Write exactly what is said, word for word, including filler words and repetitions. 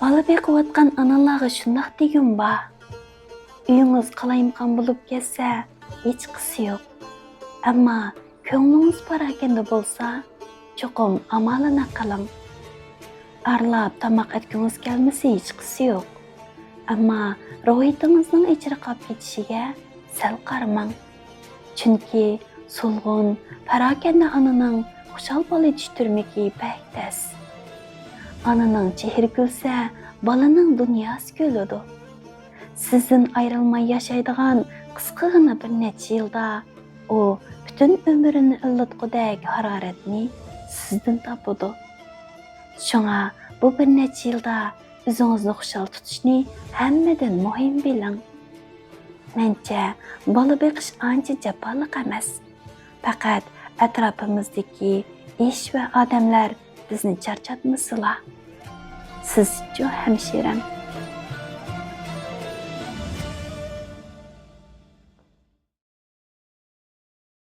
بالا بېقىۋاتقان ئانىلارغا شۇنداق دېگۈم بار. ئۆيىڭىز قالايمىقان بولۇپ كەتسە، ھېچقىسى يوق. ئەمما كۆڭلىڭىز پاراكەندە بولسا، چوقۇم ئامالىنى قىلىڭ. ئارىلاپ تاماق ئەتكۈڭىز كەلمىسە، ھېچقىسى يوق. ئەمما روھىيىتىڭىزنىڭ ئېچىرقاپ كېتىشىگە سەل قارىماڭ. چۈنكى سولغۇن، پاراكەندە ئانىنىڭ خۇشال بالا يېتىشتۈرمىكى بەك تەس. ئانىنىڭ چېھرى كۈلسە، بالىنىڭ دۇنياسى كۈلىدۇ. سىزدىن ئايرىلماي ياشايدىغان قىسقىغىنا بىر نەچچە يىلدا ئۇ پۈتۈن ئۆمرىنى ئىللىتقۇدەك ھارارەتنى سىزدىن تاپىدۇ. شۇڭا بۇ بىر نەچچە يىلدا ئۆزىڭىزنى خۇشال تۇتۇشنى ھەممىدىن مۇھىم بىلىڭ. مەنچە، بالا بېقىش ئانچە جاپالىق ئەمەس. پەقەت ئەتراپىمىزدىكى ئىش ۋە ئادەملەر بىزنى چارچاتمىسىلا. سىزچۇ، ھەمشىرەم؟